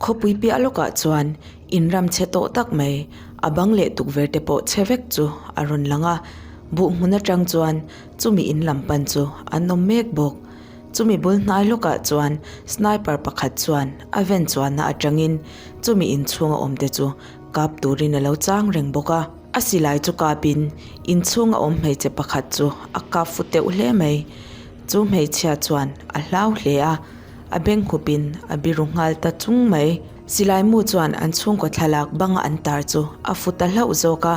Khawpui piah lawkah chuan in ram chhe tawh tak mai, a bang leh tukverh te pawh chhe vek chu a rawn lang a. Buh hmun atang chuan chumi in lam pan chu an awm mek bawk. Chumi bul hnai lawkah chuan sniper pakhat chuan a ven chuanna atangin chumi inchhunga awm te chu kap turin a lo chang reng bawk a. A silai chu kapin inchhunga awm hmeichhe pakhat chu a kap fu teuh hle mai. Chu hmeichhia chuan a hlau hle a, a beng khupin a biru nghal ta chung mai. Silai mu chuan an chhungkaw thlalak banga an tar chu a fu ta hlauh zawk a,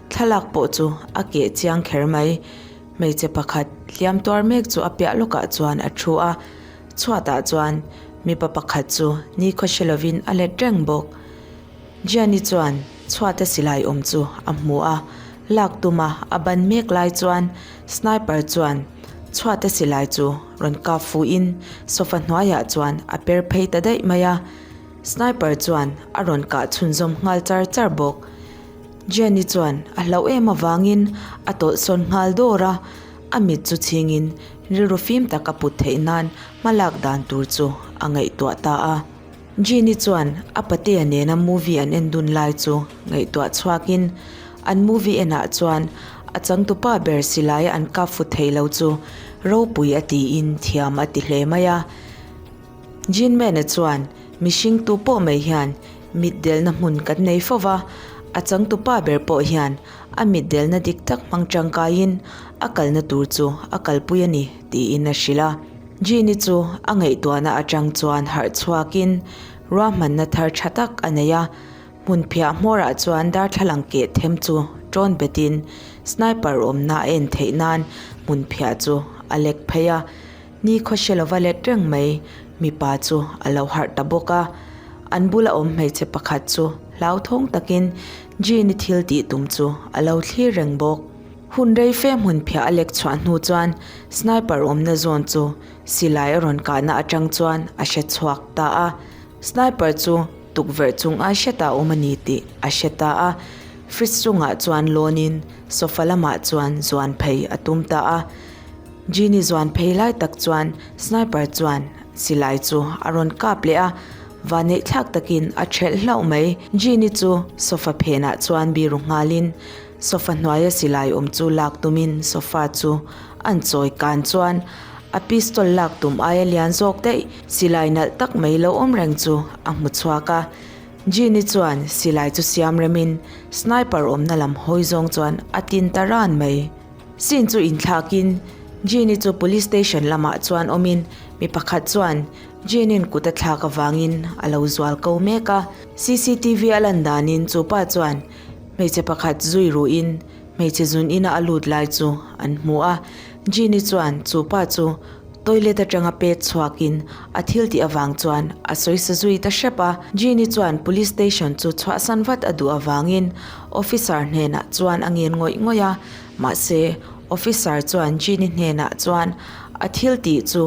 thlalak pawh chu a keh chiang kher mai. Hmeichhe pakhat hliam tuar mek chu a piah lawkah chuan a thu a, chhuatah chuan mipa pakhat chu nikhaw hre lovin a let reng bawk. Gianni chuan chhuata silai awm chu a hmu a, lak tuma a ban mek lai chuan sniper chuan chhuata silai chu rawn kap fuhin sofa hnuaiah chuan a per phei ta daih mai a, sniper chuan a rawn kah chhunzawm nghal char char bawk. Gianni chuan a hlauh em avangin a tawlh sawn nghal dawr a, a mit chu chhingin rilru fim tak a put theih nan hma lak dan tur chu a ngaihtuah ta a. Jeannie chuan a patea nena movie an en dun lai chu ngaihtuah chhuakin an movie enah chuan a changtupa ber silaia an kap fu thei lo chu ropui a tiin thiam a ti hle mai a. Jean Mena chuan mihring tu pawh mai hian mitdelna hmun kan nei fo va, a changtupa ber pawh hian a mitdelna dik tak hmang tangkaiin a kalna tur chu a kalpui a ni tiin a hrilh a. Jeannie chu a ngaihtuahna atang chuan harh chhuakin ruahmanna thar tha tak a nei a, hmunphiah hmawrah chuan darthlalang keh them chu tawn betin sniper awmna a en theih nan hmunphiah chu a lek phei a, ni khaw hre lova let reng mai mipa chu a lo harh ta bawk a, an bula awm hmeichhe pakhat chu hlauthawng takin Jeannie thil tih tum chu a lo thlir reng bawk. Hun rei fe hmun phiah a lek chhuah hnu chuan sniper awmna zawn chu silai a rawn kahna atang chuan a hre chhuak ta a. Sniper chu tukverh chung ai hretah a awm a ni tih a hre ta a. Fridge chungah chuan lawnin sofa lamah chuan zuan phei a tum ta a. Jeannie zuan phei lai tak chuan sniper chuan silai chu a rawn kap leh a, vanneih thlak takin a thelh hlauh mai. Jeannie chu sofa phenah chuan biru nghalin Sofa hnuaia silai awm chu lak tumin sofa chu an chawi kan chuan a pistol lak tum aia lian zawk daih silai nalh tak mai lo awm reng chu a hmu chhuak a. Jeannie chuan silai chu siam remin sniper awmna lam hawi zawng chuan a tin ta ran mai. Scene chu inthlakin Jeannie chu police station lamah chuan awmin mi pakhat chuan Jeannie-in kut a thlak avangin a lo zual ko mek a. CCTV a lan danin chu pa chuan Hmeichhe pakhat zui ruhin hmeichhe zun ina a lut lai chu an hmu a, Jeannie chuan chu pa chu toilet atanga pet chhuakin a thil tih avang chuan a sawi sa zui ta hrep a. Jeannie chuan police station chu chhuahsan vat a duh avangin officer hnenah chuan a ngen ngawih ngawih a, mahse officer chuan Jeannie hnenah chuan a thil tih chu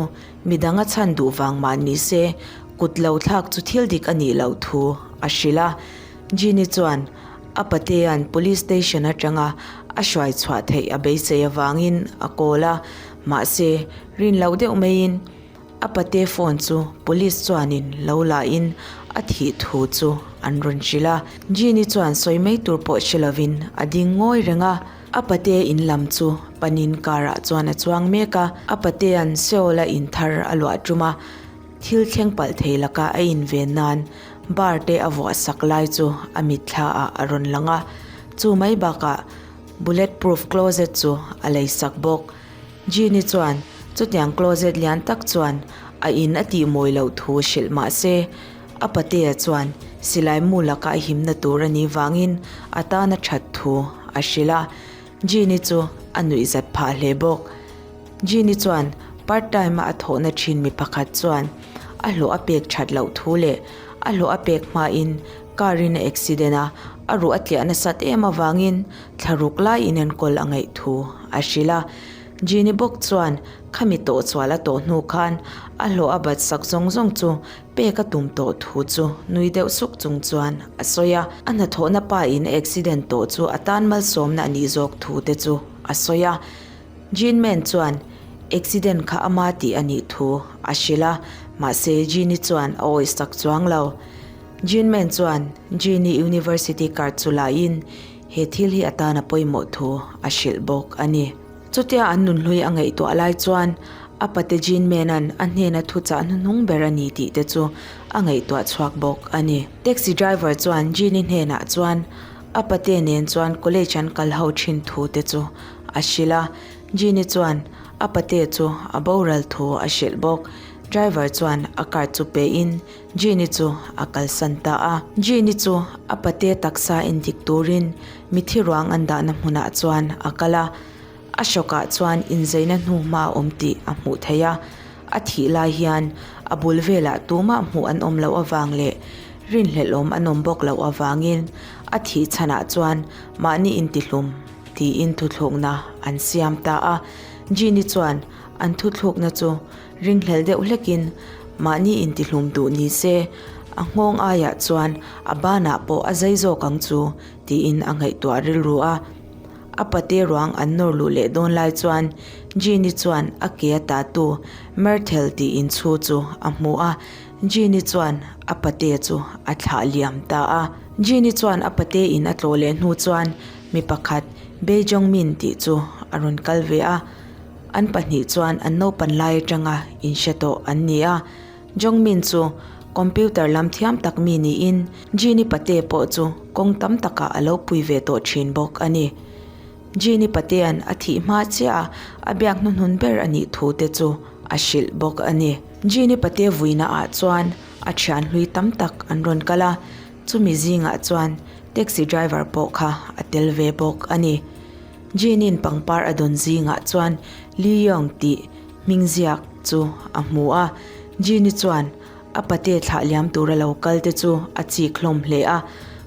midang a chhan duh vang mah ni se kut lo thlak chu thil dik a nih loh thu a hrilh a. Jeannie chuan a patea'n police station atanga a hruai chhuah theih a beisei avangin a call a, mahse rin loh deuh maiin a pate phone chu police chuanin lo lahin a thih thu chu an rawn hrilh a. Jeannie chuan sawi mai tur pawh hre lovin a ding ngawi reng a, a pate in lam chu panin car ah chuan a chuang mek a, a patea'n Seoul-a in thar a luah tum a, Thil thleng palh thei laka a inven nan bar te a vuah sak lai chu a mitthla ah a rawn lang a, chu mai bakah bullet proof closet chu a lei sak bawk. Jeannie chuan chutiang closet lian tak chuan a in a tih mawi loh thu hrilh mah se a patea chuan silai mu laka a himna tur a nih vangin a tan a that thu a hrilh a, Jeannie chu a nuihzat phah hle bawk. Jeannie chuan part time a a thawhna thin mi pakhat chuan a hlawh a pek that loh thu leh a hlawh a pek hmain car in a accident a, a ruh a tliah nasat em avangin thla ruk lai inenkawl a ngaih thu a hrilh a. Jeannie bawk chuan khami tawh chhual a tawh hnu khan a hlawh a bat sak zawng zawng chu pek a tum tawh thu chu nui deuh suk chung chuan a sawi a. A hnathawhna pa in a accident tawh chu a tan malsawmna a nih zawk thu te chu a sawi a. Jean Man chuan accident kha ama tih a nih thu a hrilh a, mahse Jean-i chuan a awih sak chuang lo. Jean Man chuan Jean-i University card chu lahin he thil hi a tan a pawimawh thu a hrilh bawk a ni. Chutia an nunhlui a ngaihtuah lai chuan a pate Jean Man-a'n a hnena thuchah hnuhnung ber a ni tih te chu a ngaihtuah chhuak bawk a ni. Taxi driver chuan Jean-i hnenah chuan a pate nen chuan college an kal ho thin thu te chu a hrilh a. Jean-i chuan a pate chu a boral thu a hrilh bawk. Driver chuan a card chu pe in Jean-i chu a kalsan ta a. Jean-i chu a pate taksa endik turin mithi ruang an dahna hmunah chuan a kal a. A hrawkah chuan inzeina hnuhma a awm tih a hmuh theih a. A thih lai hian a bul velah tumah hmuh an awm loh avang leh rinhlelhawm an awm bawk loh avangin a thih chhanah chuan mahni intihlum tiin thuthlukna an siam ta a. Jean-i chuan an thuthlukna chu Ringhlel deuh hlekin mahni intihlum duh ni se, a nghawng aiah chuan a banah pawh a zai zawk ang chu tiin a ngaihtuah rilru a. A pate ruang an nawr luh leh dawn lai chuan Jean-i chuan a ke a tatu Myrtle tih inchhu chu a hmu a, Jean-i chuan a pate chu a thlah liam ta a. Jean-i chuan a pate in a tlawh leh hnu chuan mi pakhat Bae Jong-min tih chu a rawn kal ve a. An pahnih chuan an naupan lai atanga inhre tawh an ni a. Jongmin chu computer lam thiam tak mi niin Jean-i pate pawh chu kawng tam takah a lo pui ve tawh thin bawk a ni. Jean-i patea'n a thih hma chiah a a biak hnuhnun ber a nih thu te chu a hrilh bawk a ni. Jean-i pate vuina ah chuan a thian hlui tam tak an rawn kal a, chumi zingah chuan taxi driver pawh kha a tel ve bawk a ni. Jean-in pangpar a dawn zingah chuan Lee Young tih hming ziak chu a hmu a. Jean-i chuan a pate thlah liam tura lo kal te chu a chik hlawm hle a.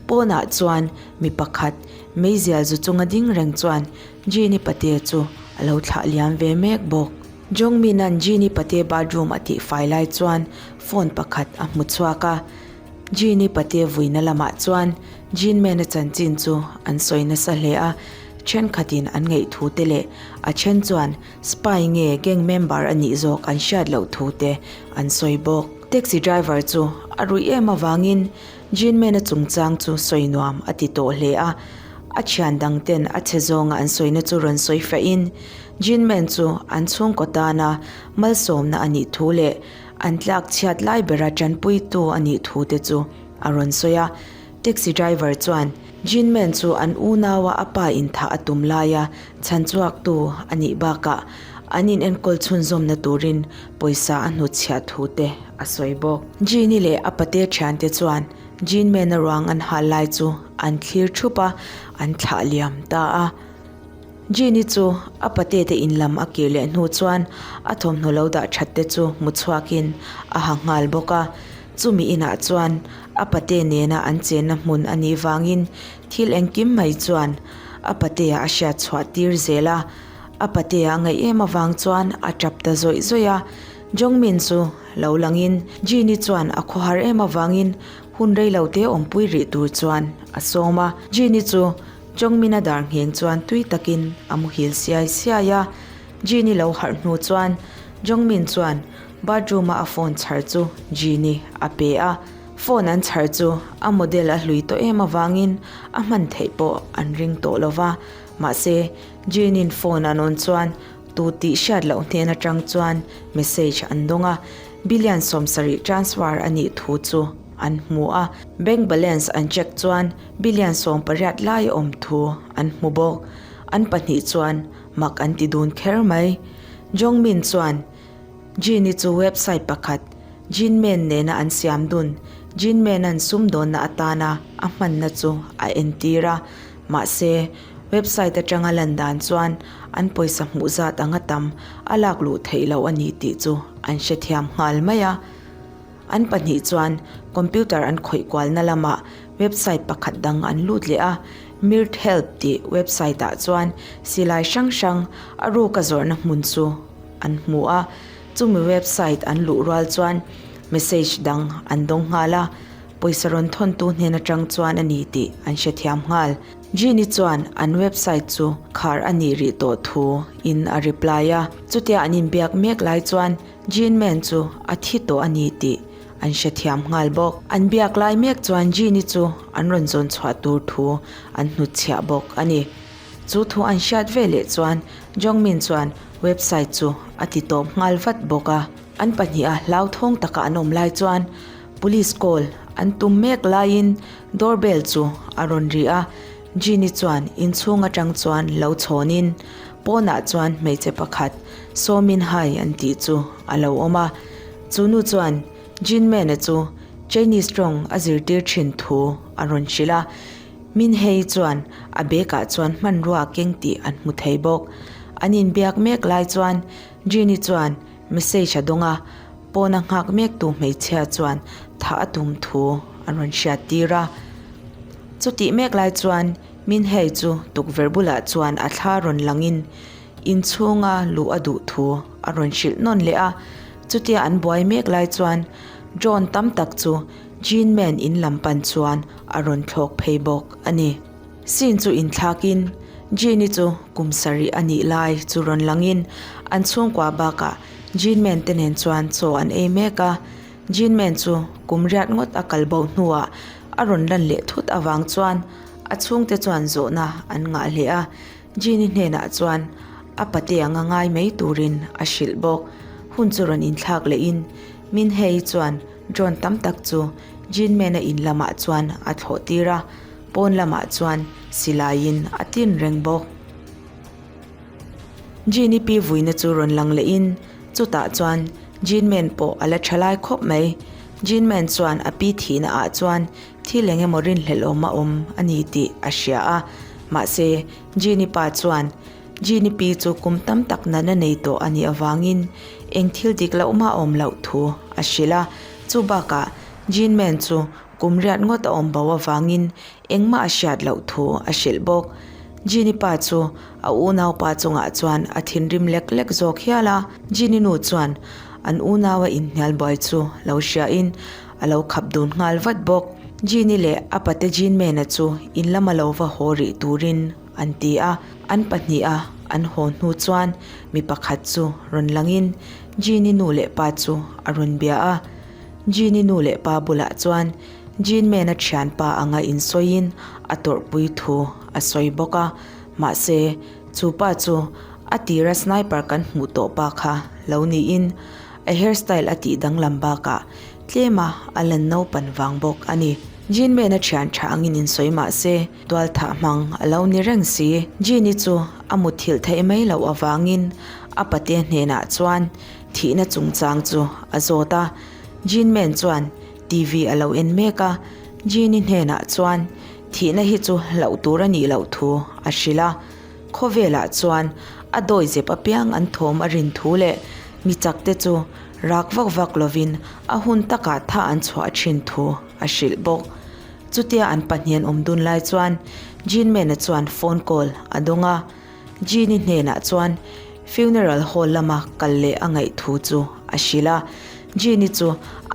Pawnah chuan mi pakhat meizial zu chunga ding reng chuan Jean-i pate chu a lo thlah liam ve mek bawk. Jongmin-a'n Jean-i pate bathroom a tihfai lai chuan phone pakhat a hmu chhuak a. Jean-i pate vuina lamah chuan Jean Man-a chanchin chu an sawi nasa hle a, thenkhatin an ngaih thu te leh a then chuan spy nge gang member a nih zawk an hriat loh thu te an sawi bawk. Taxi driver chu a ruih em avangin Jean Man-a chungchang chu sawi nuam a ti tawh hle a, a thian dang ten a chhe zawnga an sawina chu rawn sawi fahin Jean Man chu an chhungkaw tana malsawmna a nih thu leh An tlak chhiat lai bera tanpuitu a nih thu te chu a rawn sawi a. Taxi driver chuan Jean Man chu an unaua a pa inthah a tum laia chhanchhuaktu a nih bakah an in enkawl chhunzawmna turin pawisa a hnutchhiah thu te a sawi bawk. Jean-i leh a pate thiante chuan Jean Man-a ruang an hal lai chu an thlir thup a, an thlah liam ta a. Jean-i chu a pate te in lam a kir leh hnu chuan a thawmhnaw lo dah that te chu hmu chhuakin a ha nghal bawk a. Chumi inah chuan a pate nena an chenna hmun a nih vangin thil engkim mai chuan a patea a hriat chhuah tir zel a. A patea a ngaih em avang chuan a tap ta zawih zawih a. Jongmin chu lo langin Jean-i chuan a khawhar em avangin hun reilote awmpui rih tur chuan a sawm a. Jean-i chu Chawngmina dar ngheng chuan tui takin a muhil siai siai a, Jeannie lo harh hnu chuan Jongmin chuan bathroom a a phone chhar chu Jeannie a pe a, phone an chhar chu a model a hlui tawh em avangin a hman theih pawh an ring tawh lo va, mahse Jeannie phone an on chuan tu tih hriat loh hnen atang chuan message an dawng a, billion 70 transfer a nih thu chu an hmu a, bank balance an check chuan Billion 18 lai a awm thu an hmu bawk. An pahnih chuan mak an ti dun kher mai. Jongmin chuan Jin-i chu website pakhat Jinmen nena an siam dun Jinmen-a'n sumdawnna atana a hmanna chu a entir a. Mahse, website atanga lan dan chuan an pawisa hmuh zat anga tam a lak luh theih loh a ni tih chu an hrethiam nghal mai a. An pahnih chuan computer an khawih kualna lamah website pakhat dang an lut leh a, Mirt Help tih website ah chuan silai hrang hrang a ruka zawrhna hmun chu an hmu a, chumi website an luh rual chuan message dang an dawng nghal a, pawisa rawn thawntu hnen atang chuan a ni tih an hrethiam nghal. Jean-i chuan an website chu khar a nih rih tawh thu in a reply a, chutia an inbiak mek lai chuan Jean Man chu a thi tawh a ni tih. an hrethiam nghal bawk. An biak lai mek chuan Jean-i chu an rawn zawn chhuah tur thu an hnutchhiah bawk a ni. Chu thu an hriat veleh chuan Jongmin chuan website chu a ti tawp nghal vat bawk a. An pahniha hlauthawng taka an awm lai chuan police call an tum mek laiin doorbell chu a rawn ri a, Jean-i chuan inchhung atang chuan lo chhawnin pawnah chuan hmeichhe pakhat Sawmin Hai an tih chu a lo awm a. Chu nu chuan Jin Man-a chu Chinese tawng a zirtir thin thu a rawn hrilh a, Min Hei chuan a bag ah chuan hmanrua a keng tih an hmu thei bawk. An inbiak mek lai chuan Jin-i chuan message a dawng a, pawna nghak mektu hmeichhia chuan thah a tum thu a rawn hriat tir a. Chutih mek lai chuan Min Hei chu tukverh bulah chuan a thla rawn langin inchhunga luh a duh thu a rawn hrilh nawn leh a. Chutia an buai mek lai chuan drone tam tak chu Jin Man in lam pan chuan a rawn thlawk phei bawk a ni. Scene chu inthlakin Jin-i chu kum sarih a nih lai chu rawn langin an chhungkua bakah Jin Man te nen chuan chaw an ei mek a. Jin Man chu kum riat ngawt a kal bo hnuah a rawn lan leh thut avang chuan a chhungte chuan zawhna an ngah hle a. Jeannie hnenah chuan a pate anga ngai mai turin a hrilh bawk. Hun chu rawn inthlak lehin Min Hei chuan drone tam tak chu Jean Man-a in lamah chuan a thlawh tir a, pawn lamah chuan silaiin a tin reng bawk. Jeannie pi vuina chu rawn lang lehin chutah chuan Jean Man pawh a la tha lai khawp mai. Jean Man chuan a pi thihna ah chuan Thil eng emaw rinhlelhawm a awm a ni tih a hria a, mahse Jeannie pa chuan Jeannie pi chu kum tam tak natna nei tawh a nih avangin eng thil dik loh mah a awm loh thu a hrilh a, chu bakah Jean Man chu kum riat ngawt a awm bo avangin engmah a hriat loh thu a hrilh bawk. Jeannie pa chu a unaupa chungah chuan a thinrim lek lek zawk hial a, Jeannie nu chuan an unaua inhnial buai chu lo hriain A lo khap dun nghal vat bawk. Jeannie leh a pate Jean Mena chu in lama lo va haw rih turin an ti a. An pahniha an haw hnu chuan mi pakhat chu rawn langin Jeannie nu leh pa chu a rawn bia a. Jeannie nu leh pa bulah chuan Jean Mena thianpa anga insawiin a tawrhpui thu a sawi bawk a. Mahse, chu pa chu a tira sniper kan hmuh tawh pa kha lo niin A hairstyle a tih danglam bakah tlema a lan naupan vang bawk a ni. Jean Man a thian tha angin insawi mah se, tualthah hmang a lo ni reng si. Jean-i chu a mutthilh theih mai loh avangin a pate hnenah chuan thihna chungchang chu a zawt a. Jean Man chuan TV a lo en mek a, Jean-i hnenah chuan thihna hi chu hlauh tur a nih loh thu a hrilh a. Khawvelah chuan a dawi zep apiang an thawm a rin thu leh mi chakte chu rak vak vak lovin a hun takah tha an chhuah thin thu a hrilh bawk. Chutia an pahnian awm dun lai chuan Jean Mena chuan phone call a dawng a, Jean-i hnenah chuan funeral hall lama kal leh a ngaih thu chu a hrilh a. Jean-i chu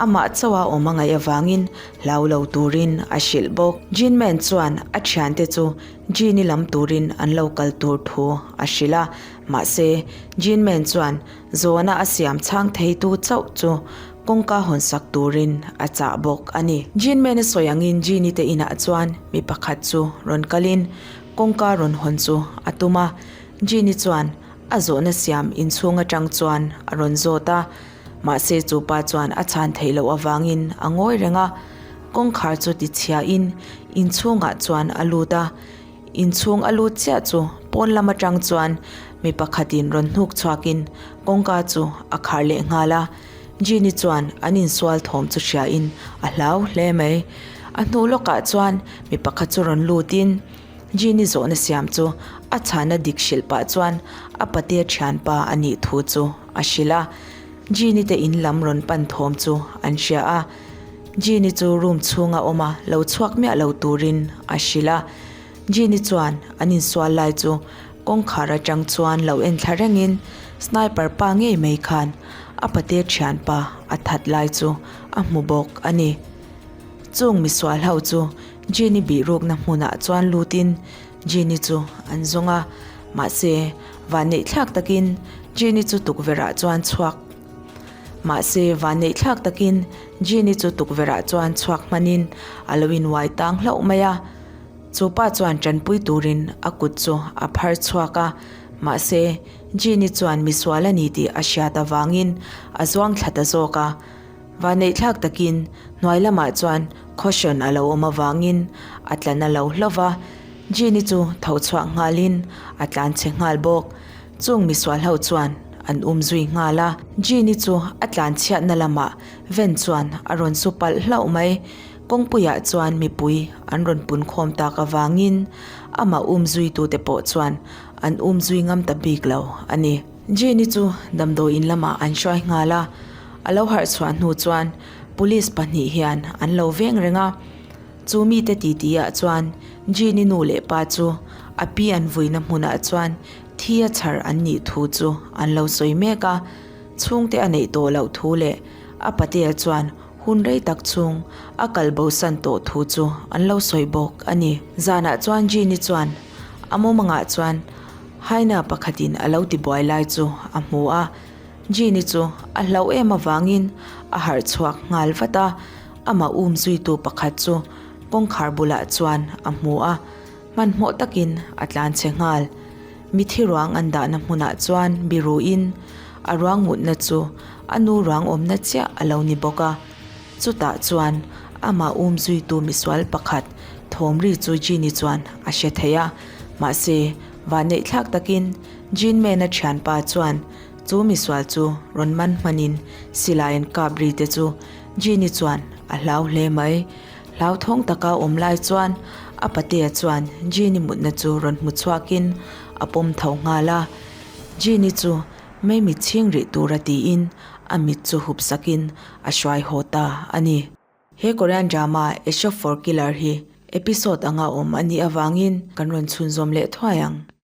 amah chauha awm a ngaih avangin hlau lo turin a hrilh bawk. Jean Man chuan a thiante chu Jean-i lam turin an lo kal tur thu a hrilh a, mahse Jean Man chuan zawhna a siam chhang theitu chauh chu kawngka hawnsak turin a chah bawk a ni. Jean Man a sawi angin Jean-i te inah chuan mi pakhat chu rawn kalin kawngka rawn hawn chu a tum a, Jean-i chuan a zawhna siam inchhung atang chuan a rawn zawt a, mahse chu pa chuan a chhan theih loh avangin a ngawi reng a. Kawngkhar chu tichhiain inchhungah chuan a lut a, inchhung a lut chiah chu pawn lam atang chuan mi pakhatin rawn hnuk chhuakin kawngka chu a khar leh nghal a. Jeannie chuan an insual thawm chu hriain a hlau hle mai. A hnu lawkah chuan mi pakhat chu rawn lutin Jeannie zawhna siam chu a chhana dik hrilh pah chuan a patea thianpa a nih thu chu a hrilh a. Jeannie te in lam rawn pan thawm chu an hria a. Jeannie chu room chhunga awm a, lo chhuak miah lo turin a hrilh a. Jeannie chuan an insual lai chu kawngkhar atang chuan lo en thla rengin sniper pa ngei mai khan a pate thianpa a that lai chu a hmu bawk a ni. Chung misual ho chu Jeannie bihrukna hmunah chuan lutin Jeannie chu an zawng a, mahse vanneih thlak takin Jeannie chu tukverhah chuan chhuak. Mahse, vanneih thlak takin Jean-i chu tukverhah chuan chhuak hmanin a lo inuai tang hlauh mai a. Chu pa chuan tanpui turin a kut chu a phar chhuak a, mahse, Jean-i chuan misual a ni tih a hriat avangin a zuang thla ta zawk a. Vaneihthlak takin hnuai lamah chuan caution a lo awm avangin a tlan a lo hlauh va, Jean-i chu tho chhuak nghalin a tlan chhe nghal bawk. Chung misual ho chuan an um zui nghal a. Jean-i chu a tlan chhiatna lamah ven chuan a rawn su palh hlauh mai. Kawngpuiah chuan mipui an rawn pun khawm tak avangin amah um zuitute pawh chuan an um zui ngam ta bik lo a ni. Jean-i chu damdawiin lamah an hruai nghal a. A lo harh chhuah hnu chuan police pahnih hian an lo veng reng a, chu mite titi ah chuan Jean-i nu leh pa chu a pi an vuina hmunah chuan thi a chhar an nih thu chu an lo sawi mek a, chhungte a neih tawh loh thu leh a patea chuan hun rei tak chhung a kal bosan tawh thu chu an lo sawi bawk a ni. Zanah chuan Jean-i chuan a mumangah chuan hyena pakhatin a lo tibuai lai chu a hmu a. Jean-i chu a hlauh em avangin a harh chhuak nghal vat a, amah um zuitu pakhat chu kawngkhar bulah chuan a hmu a, hmanhmawh takin a tlan chhe nghal. Mithi ruang an dahna hmunah chuan biruin a ruang mutna chu a nu ruang awmna chiah a lo ni bawk a. Chutah chuan amah um zuitu misual pakhat thawm ri chu Jean-i chuan a hre thei a, mahse vanneihthlak takin Jean Mena thianpa chuan Chu misual chu rawn man hmanin silai an kap ri te chu Jean-i chuan a hlau hle mai. Hlauthawng taka awm lai chuan a patea chuan Jean-i mutna chu rawn hmu chhuakin a pawm tho nghal a. Jean-i chu mei mit chhing rih tura tiin a mit chu hup sakin a hruai haw ta a ni. He Korean drama A Shop For Killer hi episode anga awm a nih avangin kan rawn chhunzawm leh thuai ang.